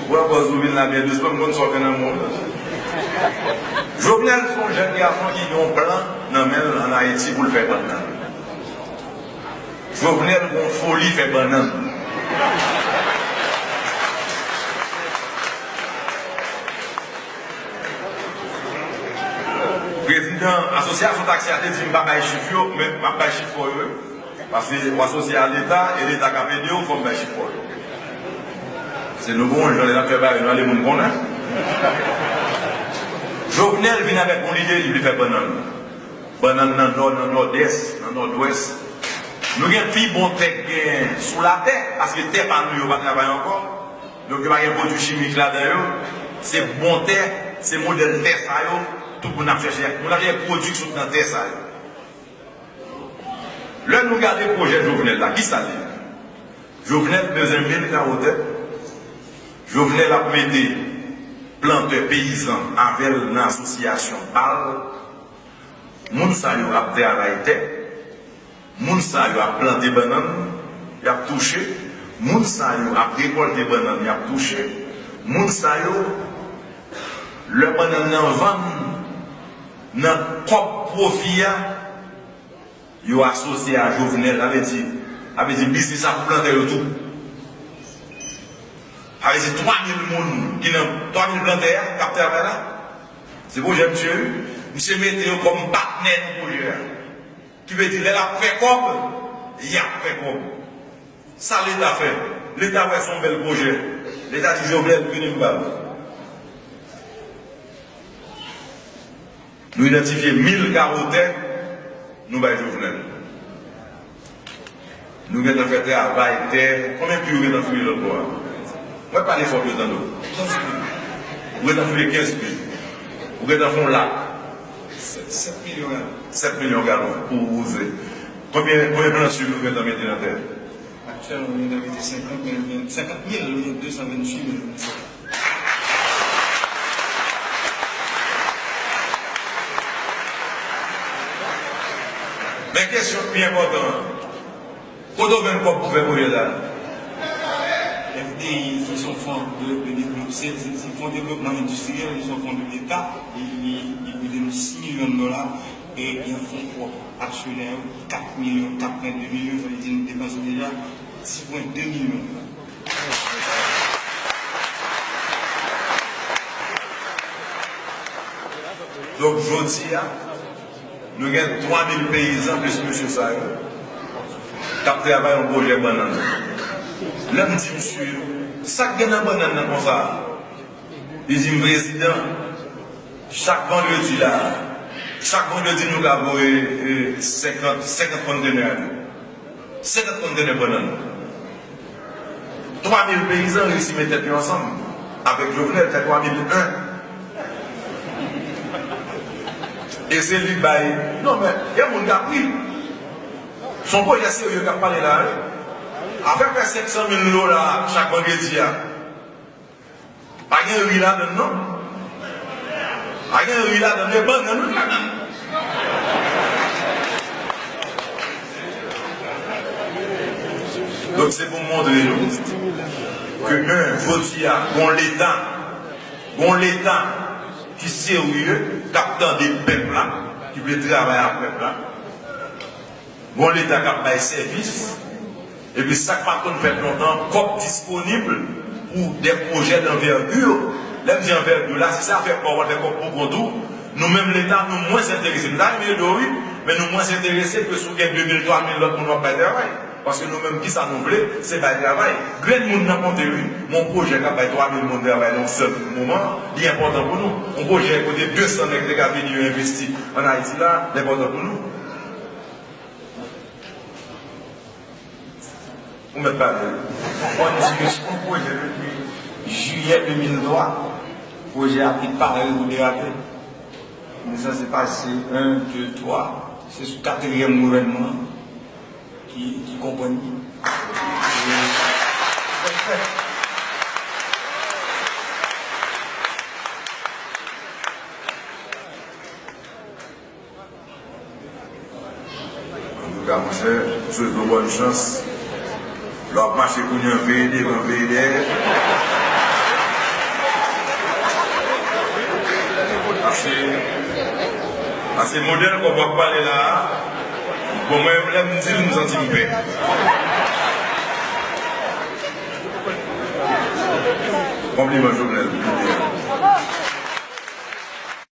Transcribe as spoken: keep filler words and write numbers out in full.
Ou wè, bòs, ou vin la byen dousman, m konn sa w gen nan men w. Jovenel se yon jèn gason ki gen yon plan nan men l ann Ayiti pou l fè bannann. Jovenel gen yon foli fè bannann. Prezidan Asosyasyon Taksi a te di m pa bay chif yo, men m ap bay chif fò yo, wi. Paske w asosye a Leta, e Leta k ap ede w, fò m bay chif fò yo. Se nou gon jan lè n ap fè bagay, nou ale moun konnen. Jovenel vin avèk yon lide, li vle fè bannann. Bannann nan Nò, nan Nòdès, nan Nòdwès. Nou gen pi bon tè k gen sou latè, paske tè pa nou yo pa travay ankò. Donk, yo pa gen pwodui chimik ladan yo. Se bon tè, se modèl tè sa yo, tout moun ap chèche. Moun ap chèche pwodui k sot nan tè sa yo. Lè nou gade pwojè Jovenel la, ki sa l ye? Jovenel bezwen mil kawo tè. Jovenel ap mete plantè peyizan avè l nan asosyasyon pa l. Moun sa yo ap travay tè. Moun sa yo ap plante bannann, y ap touche. Moun sa yo ap rekòlte bannann, y ap touche. Moun sa yo, lè bannann nan vann, nan kòb pwofi a, yo asosye a Jovenel, sa vle di, sa vle di biznis ak plantè yo tou. Sa vle di twa mil moun ki nan, twa mil plantè a k ap travay la. Se pwojè misye, wi. Misye mete yo kòm patnè nan pwojè a. Ki vle di, lè l ap fè kòb, y ap fè kòb. Sa Leta fè? Leta wè se yon bèl pwojè. Leta di, Jovenel, vini m ba w. Nou idantifye mil kawo tè, nou bay Jovenel. Nou gentan fè travay tè. Konbyen pye ou gentan fouye lòt bò a? Mwen pale fò pou yo tande w. Ou gentan fouye kenz pye. Ou gentan fè yon lak. Sèt milyon galon. Sèt milyon galon pou wouze. Konbyen, konbyen plant sik nou gentan mete nan tè? Aktyèlman, nou gentan mete senkant mil, senkant mil, nou gen de san venntuit mil. Men kesyon ki pi enpòtan an, kote w jwenn kòb pou fè pwojè sa a? F D I, se yon fon de, de devlop-, se, se, se fon devlopman endistriyèl, se yon fon de Leta, li, li, li prete nou sis milyon dola, e li an fon pwòp. Aksyonè yo, kat milyon, kat pwen de milyon, sa vle di nou depanse deja sis pwen de milyon dola. Donk, jodi a, nou gen twa mil peyizan plis mesye sa yo k ap travay yon pwojè bannann. Lè m di misye, sa k gen nan bannann nan konsa? Li di m, Prezidan, chak vandredi la, chak vandredi nou ka voye, eh, senkant, senkant kontenè ale. Senkant kontenè bannann. Twa mil peyizan reyisi met tèt yo ansanm avèk Jovenel, fè twa mil en. E se li k bay. Non, men, gen moun k ap ri. Se yon pwojè serye k ap pale la, wi. Afè fè senk san mil dola chak vandredi a. Pa gen ri ladann, non. Pa gen ri ladann, men bannann wi k ladann. Donk, se pou m montre nou ke, en, jodi a, gon Leta, gon Leta ki serye, k ap tande pèp la, ki vle travay ak pèp la. Gon Leta k ap bay sèvis, epi sa k pa t konn fèt lontan, kòb disponib pou de pwojè danvègir. Lè m di anvègir la, si se afè pa w, w al fè kòb pou kont ou, nou menm Leta, nou mwens enterese. Nou ta renmen ede w, wi, men nou mwens enterese ke si w gen de mil, twa mil lòt moun w ap bay travay. Paske nou menm, kisa nou vle, se bay travay. Grenn moun nan konte, wi. Yon pwojè k ap bay twa mil moun travay nan yon sèl moman, li enpòtan pou nou. Yon pwojè kote de san nèg te ka vini yo envesti ann Ayiti la, li enpòtan pou nou. Ou mèt pale. Fò n di ke se yon pwojè depi jiyè de mil twa. Pwojè a te pare pou derape. Men sa se pase en, de, twa. Se sou katriyèm gouvènman an ki, ki konprann li. E, Antouka, monchè, m swete w bòn chans. Lè w ap mache kounye an, veye devan, veye dèyè. Paske, paske modèl kòb w ap pale la a, bon, mwen menm, lè m di l, m santi m pè. Konpliman, Jovenel.